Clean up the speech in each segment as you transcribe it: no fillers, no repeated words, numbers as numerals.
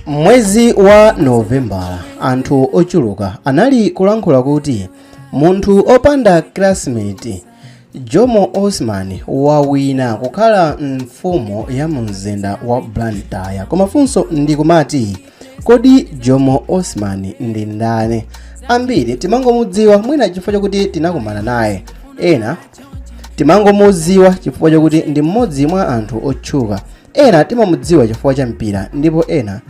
Mwezi wa Novembala anthu ochuluka anali kulankhula kuti munthu opanda classmate Jomo Osman wawina kukhala mfumu ya mumzinda wa Blantyre. Koma funso ndikumati, kodi Jomo Osman ndi ndani? Ambiri timangomudziwa mwina chifukwa chokuti tinakumana naye, ena timangomudziwa chifukwa chokuti ndi mmodzi mwa anthu otchuka, ena timamudziwa chifukwa cha mpira, ndipo ena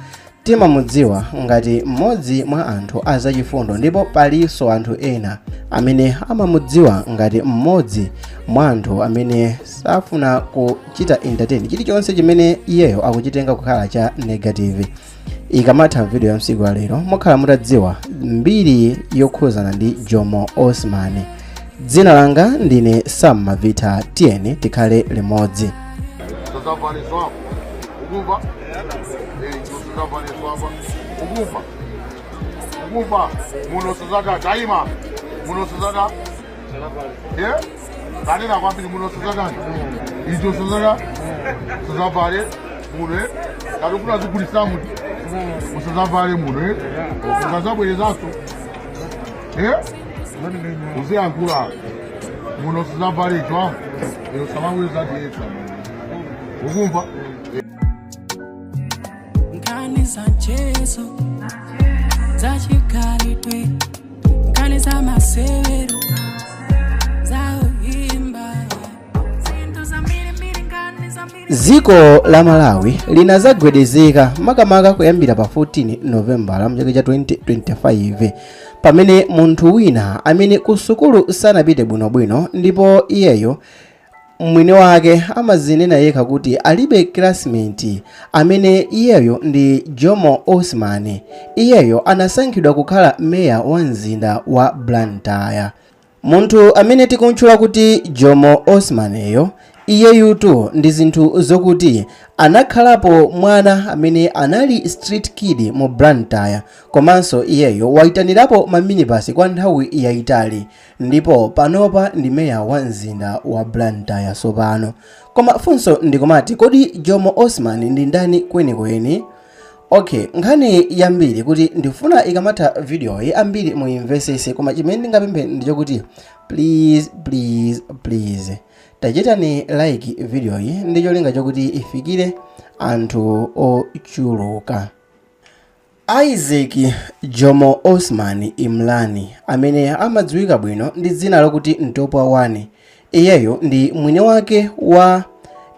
timamudziwa ngati mmodzi mwa anthu azachifundo, ndipo palinso anthu ena amene amamudziwa ngati mmodzi mwa anthu amene safuna kuchita entertain chilichonse chimene iyeyo akuchitenga kukhala cha negative. Ikamatha video ya msiku wa lero mukhala mutadziwa mbiri yokhuzana ndi Jomo Osman. Dzina langa ndine Sam Mavita, tiyeni tikhale limodzi. Sazavale swapa, ukumva? Sazavale swapa, ukumva? Ukumva muno sazata taima muno sazata, kanena kwambiri muno sazatani icho sazata sazavale muno, kati ufuna zigulisa muti usazavale muno, ukazabwerezanso uziyankhula muno sazavale icho apo usamabweza diyesa, ukumva? Nkhani za mchezo, za chikhalidwe, nkhani za masewero, za uyimba, zinthu zambirimbiri, nkhani zambiri. Dziko la Malawi linazagwedezeka makamaka kuyambira pa 14 Novembala mchaka cha 2025, pamene munthu wina amene ku sukulu sanapite bwinobwino, ndipo iyeyo mwini wake amazinena yekha kuti alibe classmate, amene iyeyo ndi Jomo Osman, iyeyo anasankhidwa kukhala meya wa mzinda wa Blantyre. Munthu amene tikumutchula kuti Jomo Osmaneyo, iyeyutu ndi zinthu zokuti anakhalapo mwana amene anali street kid mu Blantyre, komanso iyeyo wayitanirapo maminibasi kwa nthawi yayitali, ndipo panopa ndi meya wa mzinda wa Blantyre sopano. Koma funso ndikumati, kodi Jomo Osman ndi ndani kwenikweni? Okay, nkhani yambiri kuti ndifuna ikamatha videoyi ambiri muyimvesese, koma chimene ndingapemphe ndichokuti please, please, please tachitani like videoyi ndi cholinga chokuti ifikire anthu ochuluka. Isaac Jomo Osman Imlani, amene amadziwika bwino ndi dzina lokuti Ntopwa 1, iyeyo ndi mwini wake wa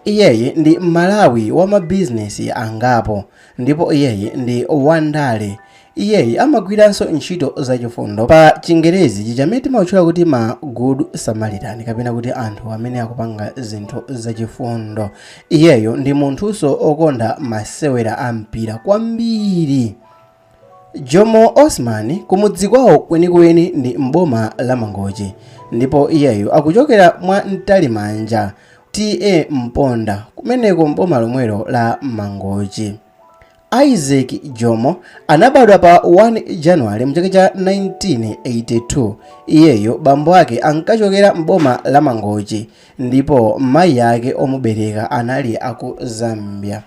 iyeyi ndi Malawi wa mabizinesi angapo, ndipo iyeyi ndi wandale. Iyeyi amagwiranso ntchito zachifundo, pa Chingerezi chimene timawatchula kuti ma Good Samaritan, kapena kuti anthu amene akupanga zinthu zachifundo. Iyeyo ndi munthunso okonda masewera a mpira kwambiri. Jomo Osman kumudzi kwawo kwenikweni ndi mboma la Mangochi, ndipo iyeyo akuchokera mwa Mtalimanja, T/A Mponda, kumeneko mboma lomwelo la Mangochi. Isaac Jomo anabadwa pa 1 January mchaka cha 1982. Iyeyo bambo ake ankachokera mboma la Mangochi, ndipo mayi ake omubereka anali aku Zambia.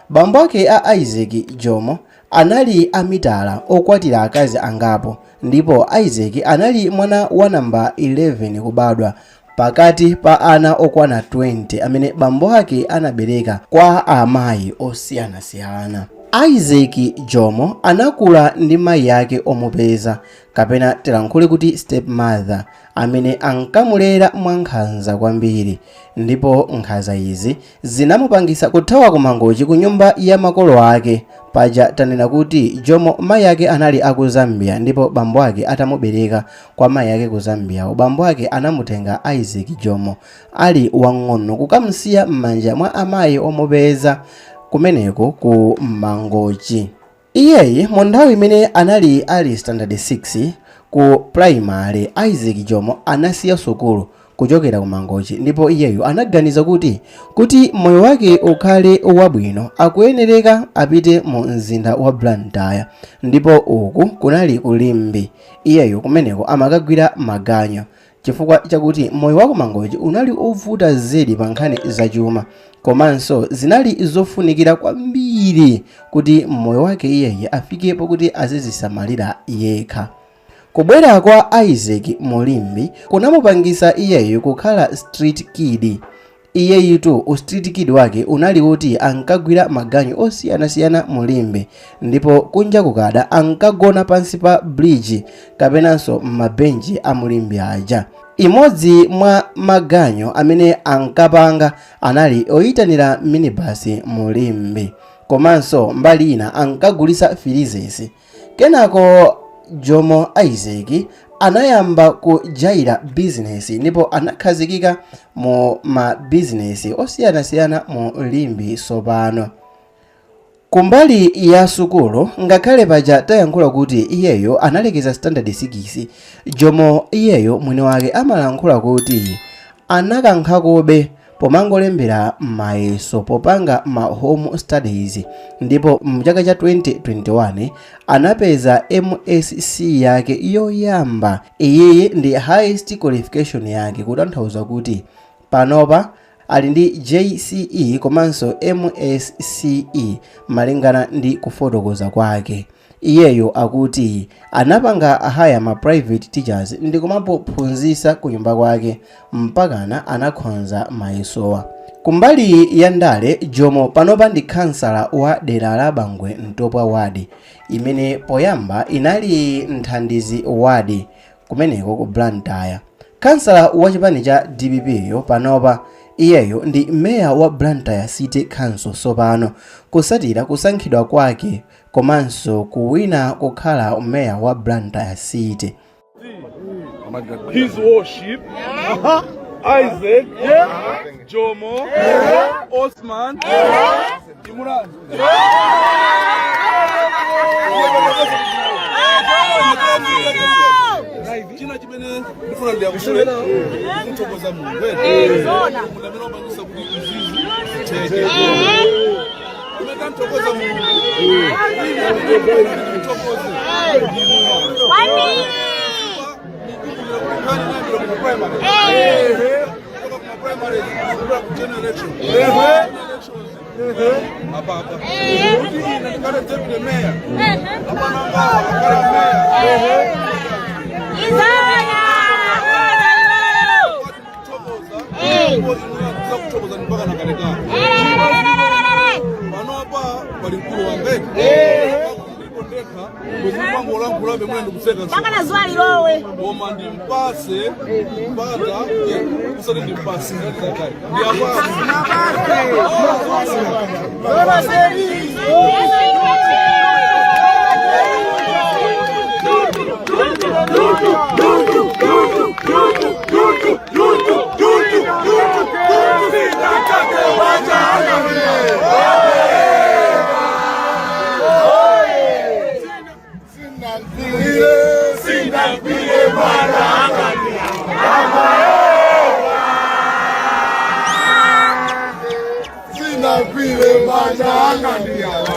Bambo ake a Isaac Jomo anali amitala okwatira akazi angapo, ndipo Isaac anali mwana wa namba 11 kubadwa pakati pa ana okwana 20 amene bambo ake anabereka kwa amayi osiyanasiyana. Isaac Jomo anakula ndi mayi ake omupeza, kapena tilankhule kuti stepmother, amene ankamulera mwankhanza kwambiri, ndipo nkhanza izi zinamupangisa kuthawa ku Mangochi ku nyumba ya makolo ake. Paja tanena kuti Jomo mayi ake anali aku Zambia, ndipo bambo ake atamubereka kwa mayi ake ku Zambia, bambo ake anamutenga Isaac Jomo ali wang'ono kukamsiya m'manja mwa amayi omupeza kumeneko ku Mangochi. Iyeyi mu nthawi imene anali ali standard 6 ku primary, Isaac Jomo anasiya sukulu kuchokera ku Mangochi, ndipo iyeyo anaganiza kuti moyo wake ukhale wabwino akuyenereka apite mu mzinda wa Blantyre, ndipo uku kunali ku Limbe. Iyeyo kumeneko amakagwira maganyo. Chifukwa chakuti moyo wa kumangochi unali ovuta zedi pa nkhani zachuma, komanso zinali zofunikira kwambiri kuti moyo wake iyeyi afike pokuti azizisamalira yekha. Kubwera kwa Isaac mu Limbe kunamupangisa iyeyu kukhala street kid. Iyeyitu u street kid wake unali woti ankagwira maganyu osiyanasiyana mu Limbe, ndipo kunja kukada ankagona pansi pa bridge kapenanso m'mabenchi a mu Limbe aja. Imodzi mwa maganyu amene ankapanga anali oyitanira minibus mu Limbe, komanso mbali ina ankagulisa filizesi. Kenako Jomo Isaac anayamba kujaira bizinesi ndipo anakhazikika mu mabizinesi osiyanasiyana mu Limbe sopano. Kumbali ya sukulu, ngakhale paja tayankhula kuti iyeyo analekeza standard 6, Jomo iyeyo mwini wake amalankhula kuti anakankhakobe pomangolembera mayeso popanga ma home studies, ndipo mchaka cha 2021 anapeza MSc yake yoyamba. Iyiyi ndi highest qualification yake, kutanthauza kuti panopa ali ndi JCE komanso MSCE. Malingana ndi kufotokoza kwake iyeyo, akuti anapanga hire ma private teachers ndi kumaphunzitsa ku nyumba kwake mpakana anakhonza mayesowa. Kumbali ya ndale, Jomo panopa ndi kansala wa dera la Bangwe Ntopwa Ward, imene poyamba inali Nthandizi Ward kumeneko ku Blantyre. Kansala wa chipani cha DPP yo panopa iyeyo ndi meya wa Blantyre City Council sopano, kusatira kusankhidwa kwake komanso kuwina kukhala meya wa Blantyre City. His Worship Isaac Jomo Osman Imran. China chimene ndifuna ndiyankhule, kuthokoza Mulungu Mulungu amene wapangisa kuti izizi zitheke. Kumene tamthokoza Mulungu, mthokoze ndinuyo. Mukumbukira kuti nkhani inayambira kuma primary, kutoka kuma primary kupita ku general election, elections apapa kuti ine ndikhale deputy mayor, apanangawa akhala mayor. Kuthokoza ndipo inu kuthokoza mpaka nakalekale. Panopa pali mkulu wanga, ndipo ndekha bwezi mwene ndikuseka. Mpaka na zuwa lilowe. Koma ndimpase mpata, kusati ndimpase ndiyapase. Sinagwire manja anga ndiyawa.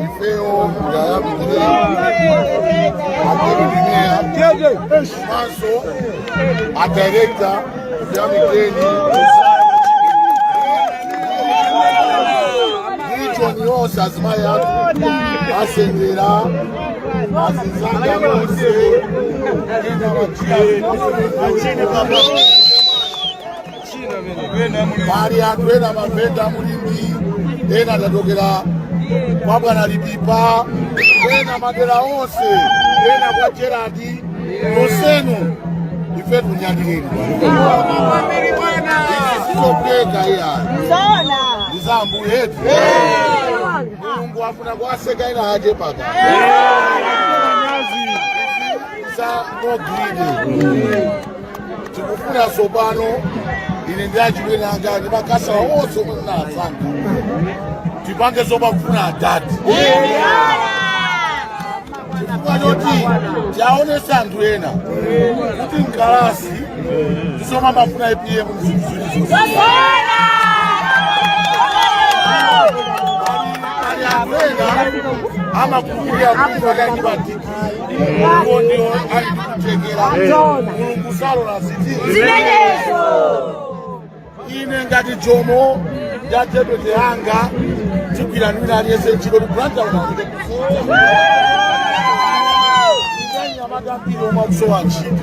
Ifeyo ndayambikire a deputy mayor maso a director kuyamikeni region yonse, azimayi athu asendera, azinzanga onse ena bachina, pali anthu ena mavenda mu Limbe, ena tatokera kwa bwana Lipipa, ena madera onse, ena kwa Gerard. Nonsenu ife tunyadireni. Sizophweka iyayi, ndi za Ambuye yetu. Mulungu afuna kuwaseka ina ache paka. Za no greed. Tikufuna tsopano ine ndi achimwene anga ndi makhansala onse omwe munasankha tipange zomafuna adadi, chifukwa choti tiaonese anthu ena kuti mkalasi ndizomwe amafuna APM ndi zinthu ziwiri zonse. Pali anthu ena amakhulupirira kuti pakati pa degree iwo ndiwo ali ndikuthekera. Mulungu salola ziti ine ngati Jomo ndi deputy yanga tigwira wina aliyense ntchito kuti Blantyre unafike kufuta anyamata ambiri omwe akusowa ntchito.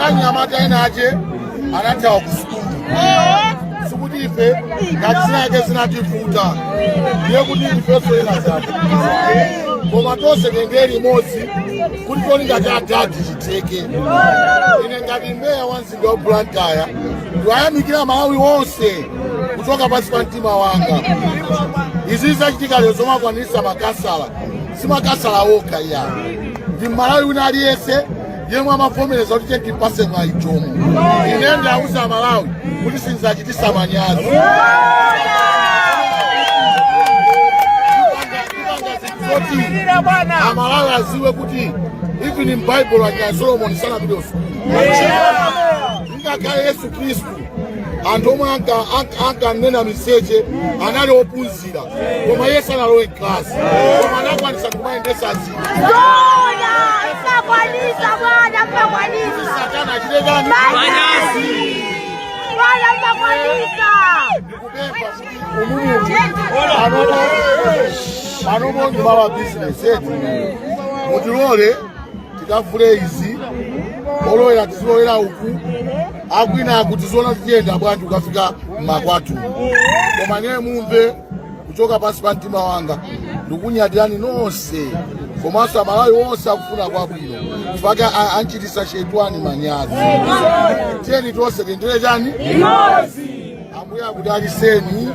Anyamata ena ache anathawa ku sukulu, sikuti ife ngati zinake zinativuta ndiye kuti ifenso ena zathu, koma tonse tiyendere limodzi kuti cholinga cha adadi chitheke. Ine ngati meya wa mzinda wa Blantyre ndiwayamikira Malawi wonse kuchoka pansi pa mtima wanga. Izi zachitika lero zomakwanisa makhansala, si makhansala okha iya, ndi Malawi wina aliyense yemwe amavomereza kuti timpase mwayi Jomo. Ine ndauza Malawi kuti sinzachitisa manyazi. Zoti Amalawi aziwe kuti even in Bible anya Solomon sanapite kusukulu, ngakhale Yesu Khristu anthu omwe ankanena miseche anali ophunzira, koma iye sanalowe mklasi, koma anakwanisa kumayendesa zinthu. Zoona, mmakwanisa bwana, mmakwanisa. Satana achite chani? Manyazi. Bwana, mmakwanisa. Ndikupempha kuti umumu panopo ndi malo a bizinesi eti, mutilole tikavule izi, olowera tizilowera uku, akwina aku tiziona tiyenda bwanji kukafika mmakwathu. Koma niye mumve kuchoka pansi pa mtima wanga, ndikunyadirani nonse komanso Amalawi onse akufuna kwabwino, chifukwa anchitisa shetwani manyazi. Tiyeni tonse tiyendere chani? Ambuye akudaliseni.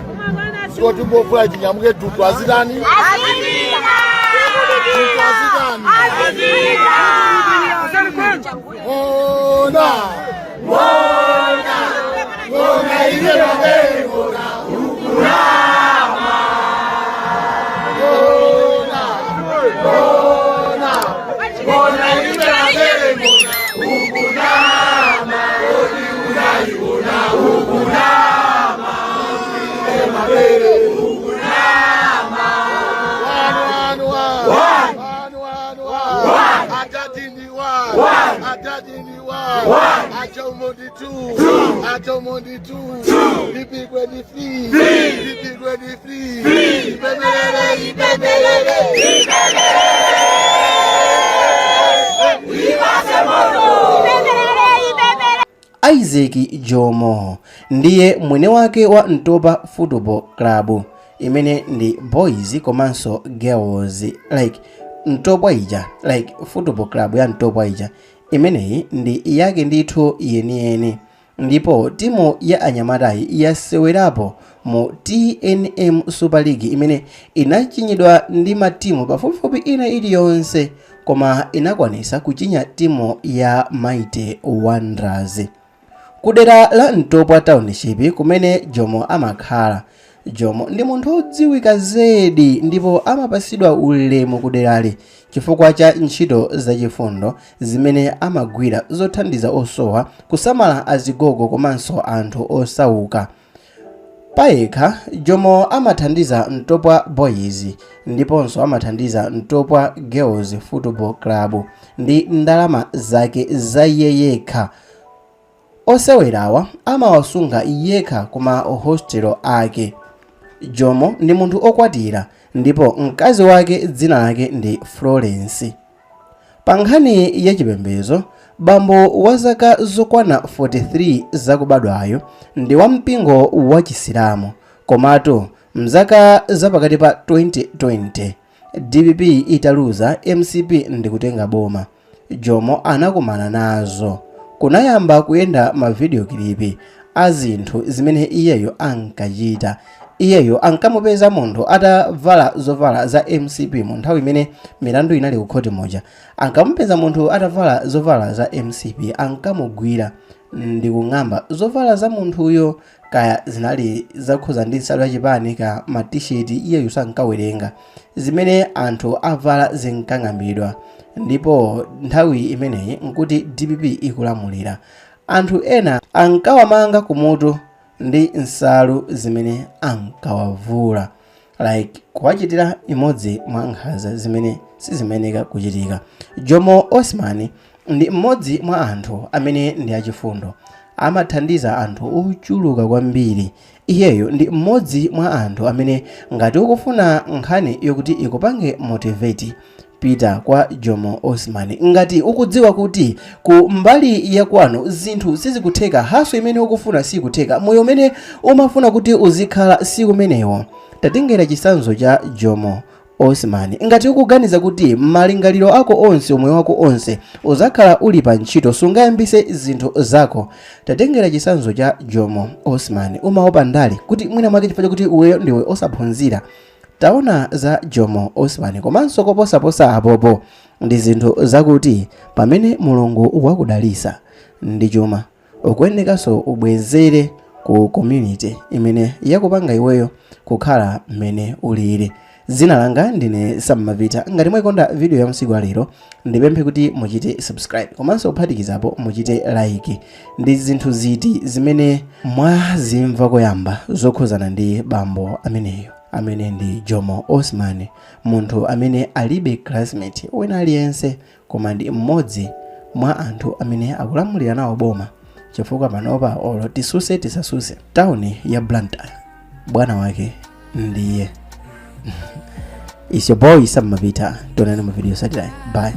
Siko timbovula tinyamuke tutu azitani? Tutu azitani? Ona, ona, ona ine mabere, ona ukurama. Ona, ona, ona ine mabere, ona ukurama. Odi unaiona ukurama. Ine mabere ukurama. One, one, one. One, one, one. Adadi ni one. Adadi ni one. Ajomo ndi two. Ajomo ndi two. Ipigwe ni three. Ipigwe ni three. Ipembelele, ipembelele. Ibebelele, ibebelele. Isaac Jomo ndiye mwene wake wa Mtopa Football Club imene ndi boys komanso girls, like Mtopwa ija, like football club ya Mtopwa ija, imeneyi ndi yake ndithu yeniyeni. Ndipo timu ya anyamatayi yasewerapo mu TNM Super League imene inachinyidwa ndi matimu pafupifupi ina iliyonse, koma inakwanisa kuchinya timu ya Mighty Wanderers. Kudera la Mtopwa Township kumene Jomo amakhala, Jomo ndi munthu odziwika zedi ndipo amapasidwa ulemu kuderali chifukwa cha ntchito zachifundo zimene amagwira zothandiza osowa, kusamala azigogo komanso anthu osauka. Payekha Jomo amathandiza Mtopwa Boys ndiponso amathandiza Mtopwa Girls Football Club ndi ndalama zake za iye yekha. Osewerawa amawasunga yekha kuma hostel ake. Jomo ndi munthu okwatira ndipo mkazi wake dzina lake ndi Florence. Pa nkhani ya chipembedzo, bambo wa zaka zokwana 43 zakubadwayo ndi wa mpingo wa Chisilamu, komatu mzaka zapakati pa 2020 DPP italuza, MCP ndikutenga boma, Jomo anakumana nazo. Kunayamba kuyenda ma video clip a zinthu zimene iyeyo ankachita. Iyeyo ankamupeza munthu atavala zovala za MCP mu nthawi imene milandu inali ku khoti muja. Ankamupeza munthu atavala zovala za MCP, ankamugwira ndi kung'amba zovala za munthuyo, kaya zinali zakhuza ndi nsalu yachipani ka matisheti, iyeyo sankawerenga. Zimene anthu avala zinkang'ambidwa, ndipo nthawi imeneyi nkuti DPP ikulamulira. Anthu ena ankawamanga kumutu ndi nsalu zimene ankawavula, like kuwachitira imodzi mwa nkhanza zimene sizimayeneka kuchitika. Jomo Osman ndi mmodzi mwa anthu amene ndi achifundo, amathandiza anthu ochuluka kwambiri. Iyeyo ndi mmodzi mwa anthu amene ngati ukufuna nkhani yokuti ikupange motivate, pita kwa Jomo Osman. Ngati ukudziwa kuti ku mbali ya kwanu zinthu sizikutheka, hustle imene ukufuna sikutheka, moyo umene umafuna kuti uzikhala sikumenewo, tatengera chitsanzo cha Jomo Osman. Ngati ukuganiza kuti malingaliro ako onse, umoyo wako onse uzakhala uli pa ntchito, sungayambise zinthu zako, tatengera chitsanzo cha Jomo Osman. Umaopa ndale kuti mwina mwake chifukwa chakuti iweyo ndiwe osaphunzira, taona za Jomo Osman. Komanso koposaposa apopo ndi zinthu zakuti pamene Mulungu wakudalisa ndi chuma, ukuyenekanso ubwezere ku community imene yakupanga iweyo kukhala mmene ulili. Dzina langa ndine Sammavita. Ngati mwayikonda video ya msiku alero, ndipemphe kuti muchite subscribe komanso kuphatikizapo muchite like. Ndi zinthu ziti zimene mwazimva koyamba zokhuzana ndi bambo ameneyo, amene ndi Jomo Osman, munthu amene alibe classmate wina aliyense, koma ndi mmodzi mwa anthu amene akulamulira nawo boma, chifukwa panopa olo tisuse tisasuse, tawuni ya Blantyre bwana wake ndiye? It's your boy Sammavita. Tionane mu video satirayi. Bye.